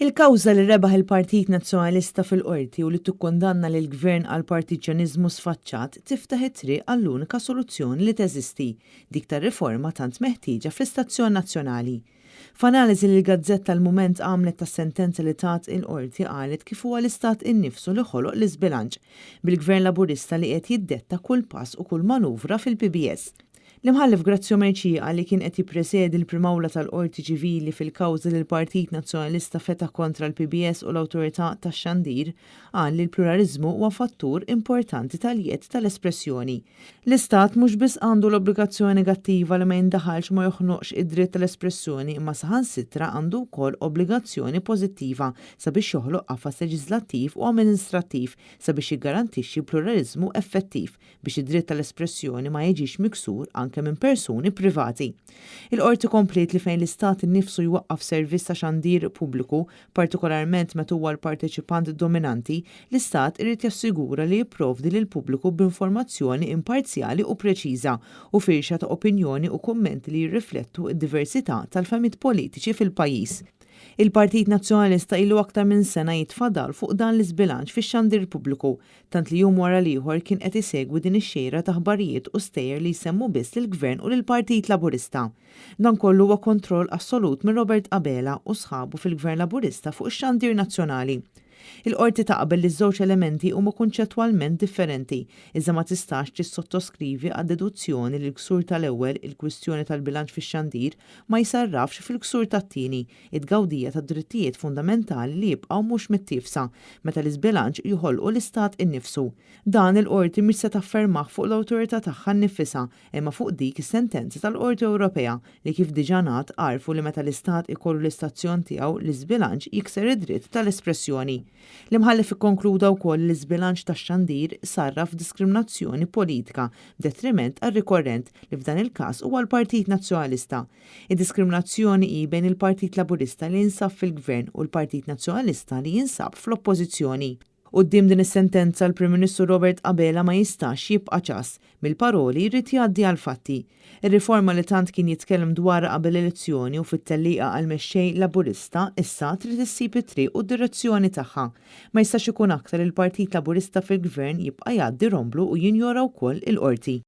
Il-kawża li rebaħ il-Partit Nazzjonalista fil-Qorti u li tikkundanna lill-Gvern għal partiġġjaniżmu sfaċċat tiftaħ it-triq għall-unika soluzzjoni li teżisti, dik tar-riforma tant meħtieġa fl-istazzjon nazzjonali. F'analiżi li l-gazzetta Il-Mument għamlet tas-sentenza li tat il-Qorti qalet kif huwa l-Istat innifsu li ħoloq l-iżbilanċ, bil-Gvern Laburista li qiegħed jiddetta kull pass u kull manuvra fil-PBS. L-Imħallef Grazio Mercieca li kien qed jippresedi l-Prim'Awla tal-Qorti Ċivili fil-kawża li l-Partit Nazzjonalista fetaħ kontra l-PBS u l-Awtorità tax-Xandir qal li l-pluraliżmu huwa fattur importanti tal-jedd tal-espressjoni. L-Istat mhux biss għandu l-obbligazzjoni negattiva li ma jindaħalx u ma joħnoqx id-dritt tal-espressjoni imma saħansitra għandu wkoll obbligazzjoni pożittiva sabiex joħloq qafas leġiżlattiv u amministrattiv sabiex jiggarantixxi pluraliżmu effettiv biex id-dritt tal-espressjoni ma jiġix miksur anke minn persuni privati. Il-Qorti kompliet li fejn l-Istat innifsu jwaqqaf servizz ta' xandir pubbliku, partikolarment meta huwa l-parteċipant dominanti, l-Istat irid jassigura li jipprovdi lill-pubbliku b'informazzjoni imparzjali u preċiża u firxa ta' opinjoni u kummenti li jirriflettu d-diversità tal-fehmiet politiċi fil-pajjiż. Il-Partit Nazzjonalista ilu aktar minn sena jitfa' dawl fuq dan l-iżbilanċ fix-xandir pubbliku, tant li jum wara l-ieħor kien qed isegwi din ix-xejra ta' aħbarijiet u stejjer li jsemmu biss lill-Gvern u lill-Partit Laburista. Dan kollu huwa kontroll assolut minn Robert Abela u sħabu fil-Gvern Laburista fuq ix-xandir nazzjonali. Il-Qorti taqbel li ż-żewġ elementi huma kunċettwalment differenti, iżda ma tistax tissottoskrivi għad-deduzzjoni li l-ksur tal-ewwel, il-kwistjoni tal-bilanċ fix-xandir, ma jsarrafx fil-ksur tat-tieni, it-tgawdija tad-drittijiet fundamentali li jibqgħu mhux mittiefsa meta l-iżbilanċ joħolqu l-Istat innifsu. Dan il-Qorti mhix se taffermah fuq l-awtorità tagħha nnifisha imma fuq dik is-sentenza tal-Qorti Ewropea li kif diġà ngħad għarfu li meta l-Istat ikollu l-istazzjon tiegħu l-iżbilanċ jikser id-dritt tal-espressjoni. L-Imħallef ikkonkluda wkoll li l-iżbilanċ tax-xandir sarraf f'diskriminazzjoni politika b'detriment għar-rikorrent li f'dan il-każ huwa l-Partit Nazzjonalista. Id-diskriminazzjoni hi bejn il-Partit Laburista li jinsab fil-Gvern u l-Partit Nazzjonalista li jinsab fl-Oppożizzjoni. Quddiem din is-sentenza l-Prim Ministru Robert Abela ma jistax jibqa' ċass. Mill-paroli jrid jgħaddi għall-fatti. Ir-riforma li tant kien jitkellem dwarha qabel l-elezzjoni u fit-tellieqa għal mexxej Laburista issa trid issib it-triq u d-direzzjoni tagħha. Ma jistax ikun aktar li l-Partit Laburista fil-Gvern jibqa' jgħaddi romblu u jinjora wkoll il-Qorti.